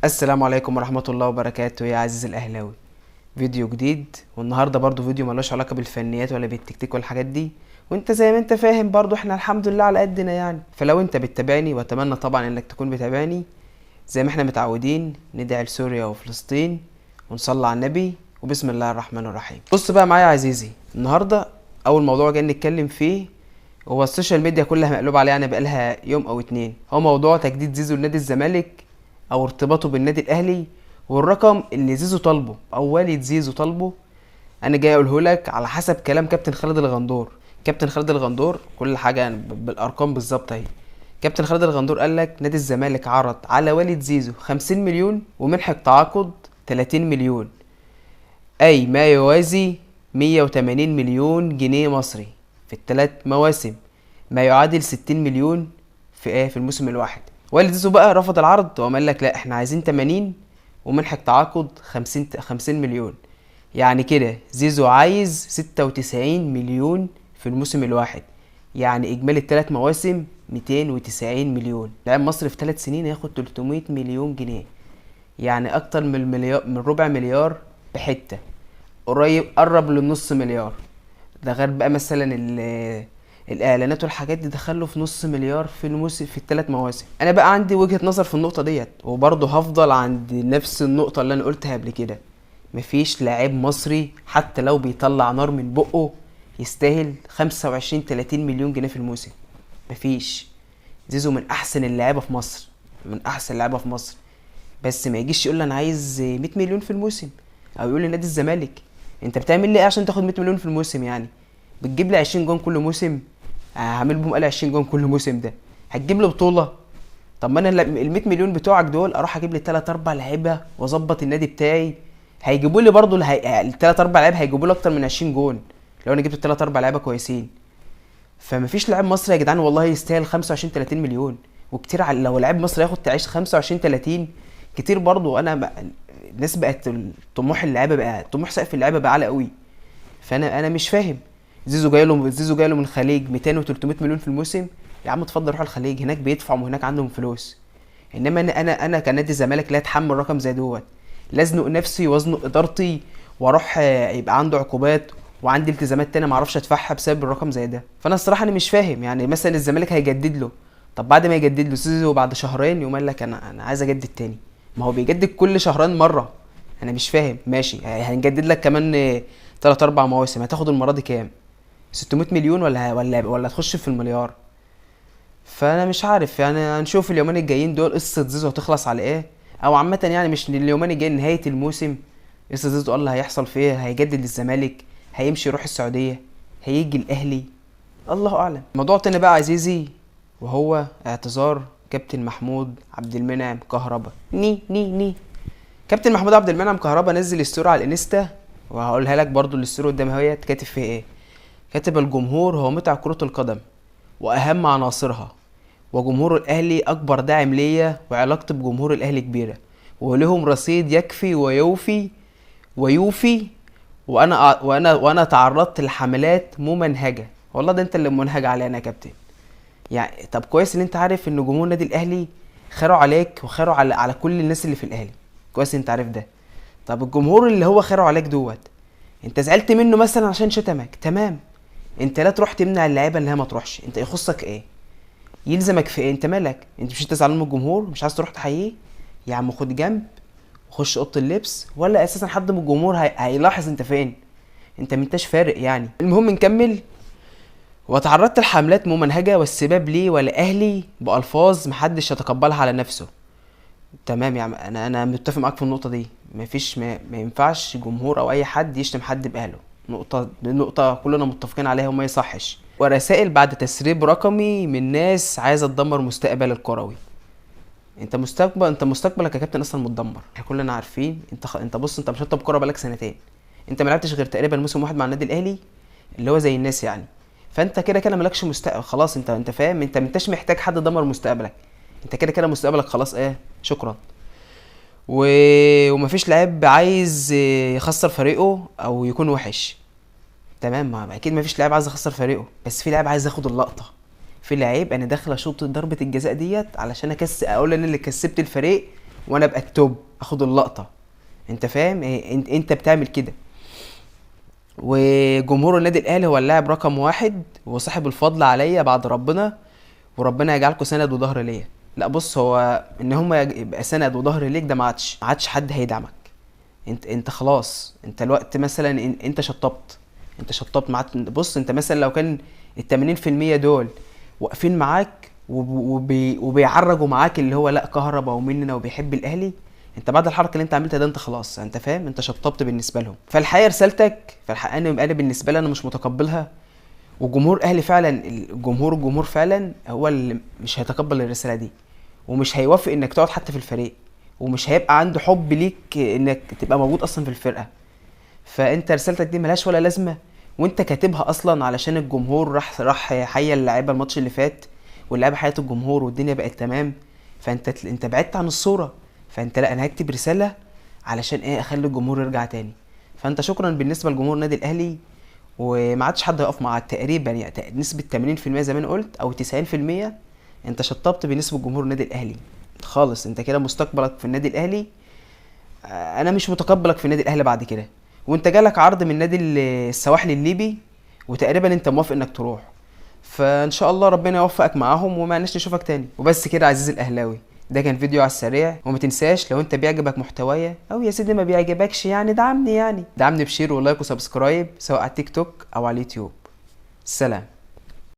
السلام عليكم ورحمة الله وبركاته يا عزيزي الأهلاوي. فيديو جديد، والنهاردة برضو فيديو ملوش علاقة بالفنيات ولا بالتكتيك والحاجات دي، وانت زي ما انت فاهم برضو احنا الحمد لله على قدنا يعني. فلو انت بتتابعني، واتمنى طبعا انك تكون بتابعني زي ما احنا متعودين، ندعي لسوريا وفلسطين ونصلي على النبي وبسم الله الرحمن الرحيم. بص بقى معايا يا عزيزي، النهاردة اول موضوع جاي نتكلم فيه هو ال social media كلها مقلوب عليه يعني بقالها يوم او اتنين، هو موضوع تجديد زيزو لنادي الزمالك او ارتباطه بالنادي الاهلي والرقم اللي زيزو طالبه او والد زيزو طالبه. انا جاي اقوله لك على حسب كلام كابتن خالد الغندور. كابتن خالد الغندور كل حاجة بالارقام بالظبط اهي. كابتن خالد الغندور قال لك نادي الزمالك عرض على والد زيزو 50 مليون ومنحه تعاقد 30 مليون، اي ما يوازي 180 مليون جنيه مصري في الثلاث مواسم، ما يعادل 60 مليون في ايه، في الموسم الواحد. والد زيزو بقى رفض العرض وقال لك لا احنا عايزين 80 ومنحة تعاقد 50 مليون. يعني كده زيزو عايز 96 مليون في الموسم الواحد، يعني اجمالي الثلاث مواسم 290 مليون. لاعب مصري في 3 سنين هياخد 300 مليون جنيه، يعني اكتر من المليار، من ربع مليار بحته، قريب قرب للنص مليار. ده غير بقى مثلا الاعلانات والحاجات دي، دخله في نص مليار في الموسم في الثلاث مواسم. انا بقى عندي وجهة نظر في النقطة ديت، وبرضه هفضل عند نفس النقطة اللي انا قلتها قبل كده. مفيش لاعب مصري حتى لو بيطلع نار من بقه يستاهل 25-30 مليون جنيه في الموسم، مفيش. زيزو من احسن اللعيبة في مصر، من احسن اللعيبة في مصر، بس ما يجيش يقول لي انا عايز 100 مليون في الموسم، او يقول لنادي الزمالك انت بتعمل لي ايه عشان تاخد 100 مليون في الموسم؟ يعني بتجيب لي 20 جون كل موسم، هعمل بهم قال 20 جون كل موسم، ده هتجيب لي بطوله؟ طب ما انا ال 100 مليون بتوعك دول اروح اجيب لي 3 4 لعيبة واظبط النادي بتاعي، هيجيبوا لي برضه ال 3 4 لعيبة هيجيبوا لي اكتر من 20 جون لو انا جبت 3 4 لعيبة كويسين. فمفيش لاعب مصري يا جدعان والله يستاهل 25-30 مليون، وكتير على لو لاعب مصري ياخد تعيش 25-30 كتير برضه. انا الناس بقت طموح اللعيبة بقى، طموح سقف اللعيبة بقى عالي قوي. فانا مش فاهم، زيزو جاي له من الخليج 200 و 300 مليون في الموسم، يا عم اتفضل روح الخليج، هناك بيدفعوا وهناك عندهم فلوس. انما انا كنادي الزمالك لا اتحمل رقم زي دوت، لا ازنق نفسي وازنق ادارتي واروح، يبقى عنده عقوبات وعندي التزامات تانية ما اعرفش ادفعها بسبب الرقم زي ده. فانا الصراحة انا مش فاهم، يعني مثلا الزمالك هيجدد له، طب بعد ما يجدد له زيزو بعد شهرين يقوم قال لك انا عايز اجدد تاني، ما هو بيجدد كل شهرين مرة. انا مش فاهم، ماشي هنجدد لك كمان 3 4 مواسم، هتاخد المرة دي كام؟ 600 مليون ولا تخش في المليار؟ فانا مش عارف، يعني هنشوف اليومين الجايين دول قصة زيزو هتخلص على ايه، او عامة يعني مش اليومين الجايين، نهاية الموسم قصة زيزو الله هيحصل فيها، هيجدد للزمالك، هيمشي يروح السعودية، هيجي الاهلي، الله اعلم. الموضوع التاني بقى عزيزي وهو اعتذار كابتن محمود عبد المنعم كهربا. ني ني ني كابتن محمود عبد المنعم كهربا نزل ال story على الانستا، وهقولها لك برضو ال story قدام اهيت، كاتب فيه ايه؟ كاتب الجمهور هو متع كرة القدم واهم عناصرها، وجمهور الاهلي اكبر داعم ليا، وعلاقتي بجمهور الاهلي كبيرة، ولهم رصيد يكفي ويوفي ويوفي، وانا تعرضت لحملات ممنهجه. والله ده انت اللي منهج علينا يا كابتن. يعني طب كويس ان انت عارف ان جمهور النادي الاهلي خيروا عليك وخيروا على كل الناس اللي في الاهلي، كويس انت عارف ده. طب الجمهور اللي هو خيروا عليك دوت انت زعلت منه مثلا عشان شتمك، تمام، انت لا تروح تمنع اللعيبة اللي هي ما تروحش، انت يخصك ايه؟ يلزمك في ايه؟ انت مالك؟ انت مش انت زعلان من الجمهور مش عايز تروح تحييه؟ يا عم خد جنب وخش اوضة اللبس، ولا اساسا حد من الجمهور هيلاحظ انت فين، انت منتش فارق يعني. المهم نكمل. وتعرضت لحملات ممنهجه والسباب لي ولاهلي بالفاظ محدش يتقبلها على نفسه. تمام يا عم، انا متفق معاك في النقطة دي، مفيش ما ينفعش جمهور او اي حد يشتم حد باهله، نقطة كلنا متفقين عليها وما يصحش. ورسائل بعد تسريب رقمي من ناس عايزه تدمر مستقبل الكروي. انت مستقبلك يا كابتن اصلا متدمر، احنا كلنا عارفين. انت بص، انت مشطب كورة بقالك سنتين، انت ما لعبتش غير تقريبا موسم واحد مع النادي الاهلي اللي هو زي الناس يعني، فانت كده كده مالكش مستقبل خلاص. انت فاهم، انت منتش محتاج حد يدمر مستقبلك، انت كده كده مستقبلك خلاص ايه، شكرا. ومفيش لاعب عايز يخسر فريقه او يكون وحش، تمام، ما اكيد مفيش لاعب عايز يخسر فريقه، بس في لاعب عايز ياخد اللقطة، في لعيب انا داخل اشوط ضربه الجزاء ديت علشان اقول انا اللي كسبت الفريق وانا ابقى ال top، اخد اللقطة. انت فاهم؟ انت بتعمل كده. وجمهور النادي الاهلي هو اللاعب رقم 1 وصاحب الفضل عليا بعد ربنا، وربنا يجعلكم سند وظهر ليا. لا بص، هو ان هم يبقى سند وظهر ليك ده ما عادش حد هيدعمك. انت خلاص، انت الوقت مثلا انت شطبت، انت شطبت ما عاد-، بص انت مثلا لو كان ال تمانين في المية دول واقفين معاك وبيعرجوا معاك اللي هو لا كهربا ومننا وبيحب الاهلي، انت بعد الحركة اللي انت عملتها ده انت خلاص، انت فاهم، انت شطبت بالنسبة لهم. فالحقيقة رسالتك، فالحقيقة انا بالنسبة لي انا مش متقبلها، وجمهور اهلي فعلا، الجمهور فعلا هو اللي مش هيتقبل الرسالة دي، ومش هيوافق انك تقعد حتى في الفريق، ومش هيبقى عنده حب ليك انك تبقى موجود اصلا في الفرقة. فانت رسالتك دي ملهاش ولا لازمه، وانت كاتبها اصلا علشان الجمهور راح حيا اللعيبة الماتش اللي فات، واللعيبة حيت الجمهور والدنيا بقت تمام. فانت انت بعدت عن الصورة، فانت لا انا هكتب رسالة علشان ايه؟ اخلي الجمهور يرجع تاني. فانت شكرا بالنسبة لجمهور النادي الاهلي، وما عادش حد هيقف معاك تقريبا، نسبه تمانين في المية زي ما انا قلت او تسعين في المية انت شطبت بالنسبة لجمهور النادي الاهلي خالص. انت كده مستقبلك في النادي الاهلي، انا مش متقبلك في النادي الاهلي بعد كده. وانت جالك عرض من نادي السواحل الليبي، وتقريبا انت موافق انك تروح، فان شاء الله ربنا يوفقك معاهم وما لناش نشوفك تاني. وبس كده عزيزي الاهلاوي، ده كان فيديو على السريع. وما تنساش لو انت بيعجبك محتوايا او يا سيدي ما بيعجبكش دعمني، دعمني ب share و like و subscribe سواء على التيك توك او على اليوتيوب. سلام.